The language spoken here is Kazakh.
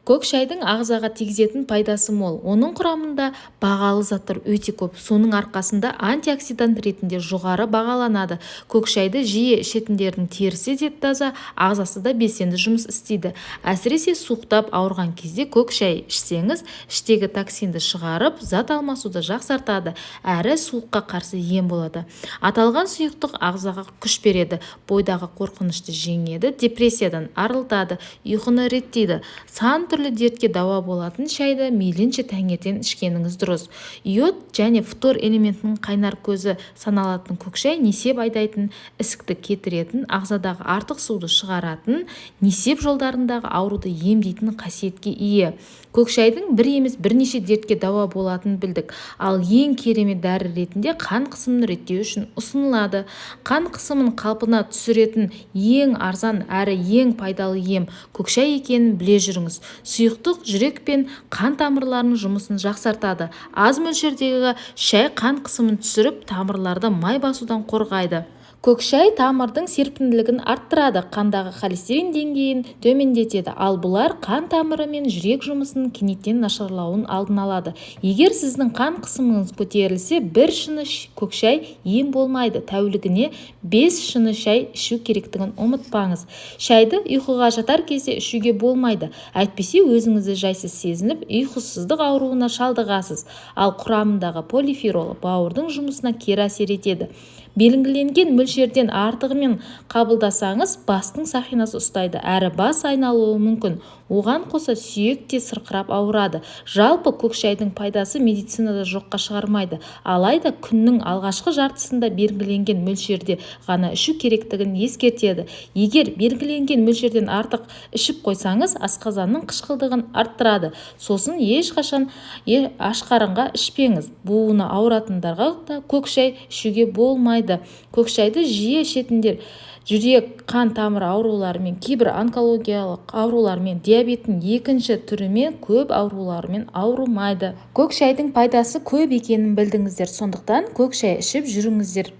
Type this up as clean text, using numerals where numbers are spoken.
Көк шайдың ағзаға тигізетін пайдасы мол. Оның құрамында бағалы заттар өте көп. Соның арқасында антиоксидант ретінде жоғары бағаланады. Көк шайды жиі ішетіндердің терісі де таза, ағзасы да белсенді жұмыс істейді. Әсіресе суықтап ауырған кезде көк шай ішсеңіз, іштегі токсинді шығарып, зат алмасуды жақсартады, әрі суыққа қарсы ем болады. Аталған сұйықтық ағзаға күш береді, бойдағы қорқынышты жеңеді, депрессиядан арылтады, ұйқыны реттейді. Сан түрлі дертке дауа болатын шайды мейлінше таңертең ішкеніңіз дұрыс. Йод және фтор элементінің қайнар көзі саналатын көк шай несеп айдайтын, ісікті кетіретін, ағзадағы артық суды шығаратын, несеп жолдарындағы ауруды емдейтін қасиетке ие. Көк шайдың бір емес, бірнеше дертке дауа болатынын білдік. Ал ең керемет дәрі ретінде қан қысымын реттеу үшін ұсынылады. Қан қысымын қалпына түсіретін ең арзан әрі ең пайдалы ем көк шай екенін біле жүріңіз. Сұйықтық жүрек пен қан тамырларының жұмысын жақсартады. Аз мөлшердегі шай қан қысымын түсіріп, тамырларды май басудан қорғайды. Көк шай тамырдың серпімділігін арттырады, қандағы холестерин деңгейін төмендетеді. Ал бұлар қан тамыры мен жүрек жұмысының кенеттен нашарлауын алдын алады. Егер сіздің қан қысымыңыз көтерілсе, бір шыны көк шай ем болмайды. Тәулігіне 5 шыны шай ішу керектігін ұмытпаңыз. Шайды ұйқыға жатар кезде ішуге болмайды. Әйтпесе өзіңізді жайсыз сезініп, ұйқысыздық ауруына шалдығасыз. Ал құрамындағы полифенол бауырдың жұмысына кері әсер етеді. Белгіленген мөлшерден артығымен қабылдасаңыз, бастың сақинасы ұстайды, әрі бас айналуы мүмкін. Оған қоса сүйек те сырқырап ауырады. Жалпы көк шайдың пайдасы медицинада жоққа шығармайды. Алайда күннің алғашқы жартысында белгіленген мөлшерде ғана ішу керектігін ескертеді. Егер белгіленген мөлшерден артық ішіп қойсаңыз, асқазанның қышқылдығын арттырады. Сосын ешқашан аш қарынға ішпеңіз. Буыны ауыратындарға да көк шай ішуге болмайды. Көк шайды жиі ішетіндер жүрек қан тамыр ауруларымен, кейбір онкологиялық аурулармен, диабеттің екінші түрімен, көп аурулармен ауырмайды. Көк шайдың пайдасы көп екенін білдіңіздер. Сондықтан көк шай ішіп жүріңіздер.